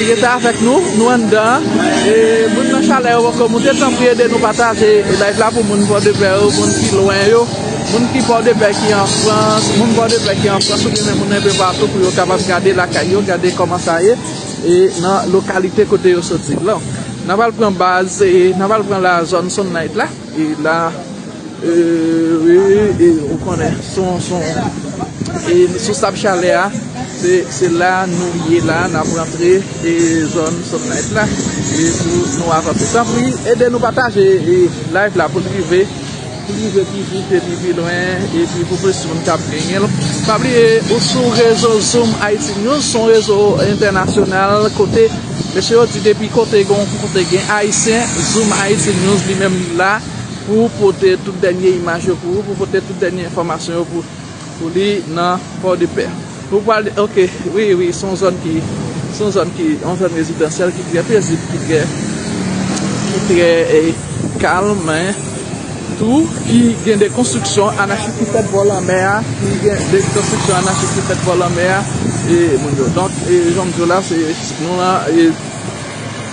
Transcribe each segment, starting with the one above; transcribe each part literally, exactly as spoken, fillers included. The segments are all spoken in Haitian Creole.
Rete avèk nou, nou anndan. E moun nan Chalè yo poko moute, tanpri ede nou pataje live la pou moun Pòdepè yo, moun ki lwen yo, moun ki Pòdepè ki an Frans, moun Pòdepè ki an Frans oubyen menm moun enpe patou pou yo kapab gade lakay yo, gade kòman sa ye e nan lokalite kote yo soti. Bon, n ap al pran baz, e n ap al pran la zòn Sunlight la. E la, e, wi, e, ou konnen, son, son, e, sou Sab Chalè a, se, se la nou ye la, n ap rantre, e, zòn Sunlight la, e pou nou avanse. Tanpri, ede nou pataje, e, live la pou l rive, pou l rive pi vit e pi, pi lwen, epi pou plis moun k ap genyen l. Pa bliye, ou sou rezo Zoom Haiti News, se yon rezo entènasyonal, kote, mesye yo di depi kote gen, kote gen Ayisyen, Zoom Haiti News li menm li la, pou pote tout dènye imaj yo pou ou, pou pote tout dènye enfòmasyon yo pou, pou li nan Pòdepè. Ou pral, ok, wi, wi, se yon zòn ki, se yon zòn ki, yon zòn rezidansyèl ki trè pezib, ki trè, ki trè, e, kalm, men tou, ki gen de konstriksyon anachik ki fèt bò lanmè a, ki gen de konstriksyon anachik ki fèt bò lanmè a, e, moun yo. Donk, e, jan m di w la, se, nou la, e,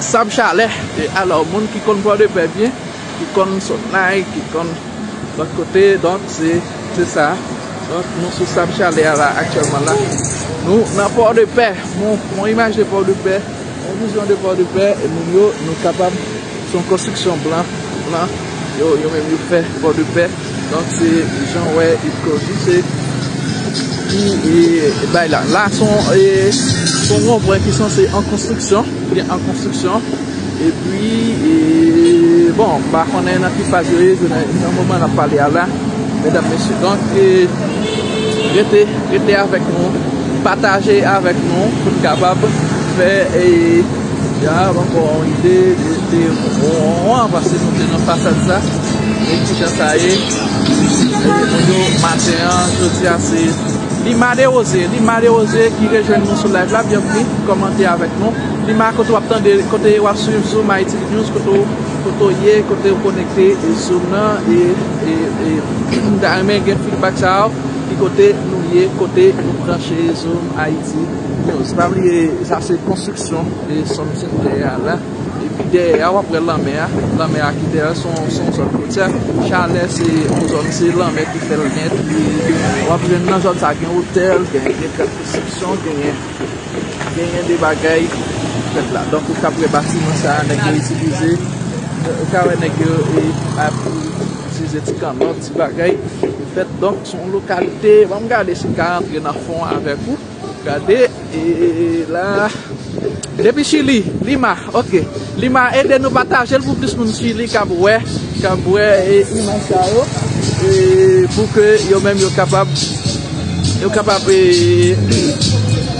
Sab Chalè, e, alò, moun ki konn Pòdepè byen, ki konn Sònay, ki konn lòt kote, donk se, se sa. Donk nou sou Sab Chalè a la, aktyèlman la. Nou nan Pòdepè, yon, yon imaj de Pòdepè, yon vizyon de Pòdepè, e moun yo, nou kapab, se yon konstriksyon blan, blan, yo, yo menm yo fè Pòdepè. Donk se jan w wè, e, kozi, se, e, e, bay la. La, se yon, e, se yon wonpwen ki sanse an konstriksyon, byen an konstriksyon. Epi, e, bon, m pa konnen nan ki faz yo ye, nan, nan moman n ap pale a la, medam, mesye. Donk, e, rete, rete avèk nou, pataje avèk nou pou n kapab fè, e, ya, ankò yon ide de, de, yon, yon avanse moute nan fasad sa. E kijan sa ye? E, moun yo, maten an, jodi a, se Lima Desrosiers, Lima Desrosiers ki rejwenn nou sou live la, byenvni, kòmante avèk nou. Lima, kote w ap tande, kote w ap swiv Zoom Haiti News, kote w, kote w ye, kote w konekte, e, Zoom nan, e, e, e, m ta renmen gen feedback sa yo, ki kote nou ye, kote nou branche Zoom Haiti News. Pa bliye, sa se konstriksyon, e, Sun Center a la. Epi dèyè a, w ap wè lanmè a. Lanmè a ki dèyè, se yon, se yon zòn kotyè. Chalè, se yon zòn, se lanmè ki fè l nèt. E w ap jwenn nan zòn sa, gen otèl, gen, gen kèk konstriksyon, genyen, genyen de bagay ki fèt la. Donk, ou ka wè batiman sa a, nèg yo itilize. Ou ka wè nèg yo, e, ap itilize ti kannòt, ti bagay ki fèt. Donk, se yon lokalite. Ban m gade si m ka rantre nan fon avèk ou. Gade, e, e, e, la. Depi Chili, Lima, ok. Lima, ede nou pataje l pou plis moun Chili k ap wè, k ap wè, e, imaj sa yo. E, pou ke yo menm yo kapab, yo kapab, e,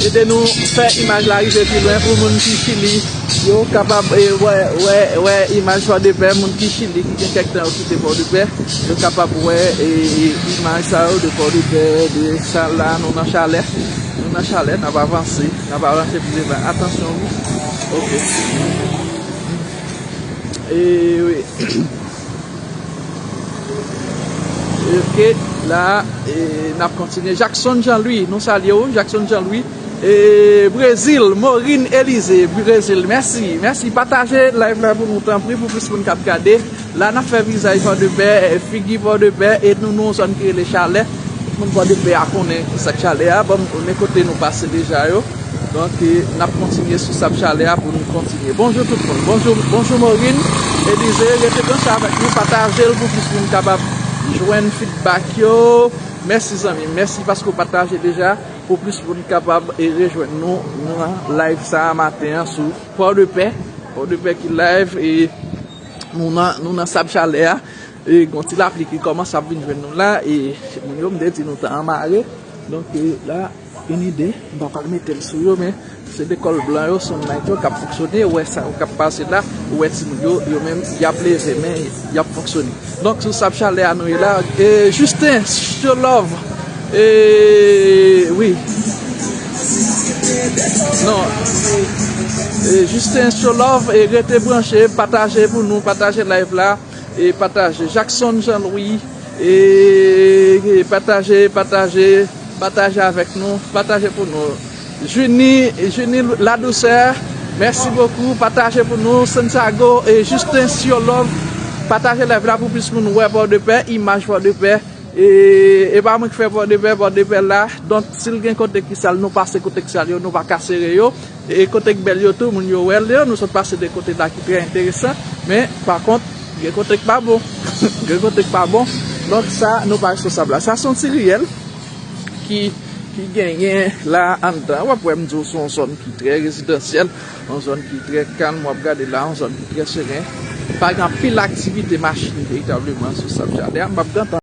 ede nou fè imaj la rive pi lwen pou moun ki Chili. Yo kapab, e, wè, wè, wè imaj Pòdepè, moun ki Chili, ki gen kèk tan yo kite Pòdepè, yo kapab wè, e, e, imaj sa yo de Pòdepè, de sa la, nou nan Chalè. Nou nan Chalè, n ap avanse, n ap avanse pi devan. Atansyon, wi. Ok. E, wi. Ok, la, e, n ap kontinye. Jackson Jean Louis, nou salye w, Jackson Jean Louis. E, Brezil, Maureen Elysée, Brezil, mèsi, mèsi. Pataje live la pou nou, tanpri, pou plis moun k ap gade. La, n ap fè vizaj Pòdepè, e, figi Pòdepè, e nou, nou yon zòn ki rele Chalè. Tout moun Pòdepè a konnen sa k Chalè a. Bon, men kote nou pase deja yo. Donk, e, n ap kontinye sou Sab Chalè a pou nou kontinye. Bonjou tout moun. Bonjou, bonjou Maureen Elysée. Rete branche avèk nou, pataje l pou plis moun kapab jwenn feedback yo. Mèsi zanmi m. Mèsi paske w pataje deja pou plis moun kapab, e, rejwenn nou nan live sa a maten an sou Pòdepè. Pòdepè ki live, e nou nan, nou nan Sab Chalè a. E gon ti lapli ki kòmanse ap vin jwenn nou la. E moun yo, m te di nou ta anmare. Donk, e, la, yon ide, m pa pral mete l sou yo, men se de kòl blan yo, Sunlight yo k ap fonksyone, ou wè sa yo k ap pase la, ou wè timoun yo, yo menm, y ap leve, men y ap fonksyone. Donk, sou Sab Chalè a nou ye la, e, Justin, show love, e, wi. Non, e, Justin, show love, e, rete branche, pataje pou nou, pataje live la. E pataje. Jackson Jean Louis, e, e pataje, pataje, pataje avèk nou, pataje pou nou. Junie, Junie Ladouceur, Mèsi bokou. Pataje pou nou, Santiago e Justin, Siolov. Pataje live la pou plis moun wè Pòdepè, imaj Pòdepè. E, e pa mwen ki fè Pòdepè, Pòdepè la. Donk, si l gen kote ki sal, nou pase kote ki sal yo, nou pa ka sere yo. E kote k bèl yo tou, moun yo wè l yo. Nou sot pase de kote la ki trè enteresan. Men, pa kont, gen kote k pa bon. Gen kote k pa bon. Donk, sa, nou pa responsab la. Sa se yon ti riyèl ki, ki genyen la anndan. W ap wè m di w se yon zòn ki trè rezidansyèl, yon zòn ki trè kalm. W ap gade la, yon zòn ki trè seren. Pa gen anpil aktivite machin veritableman sou Sab Jaden an. M ap gentan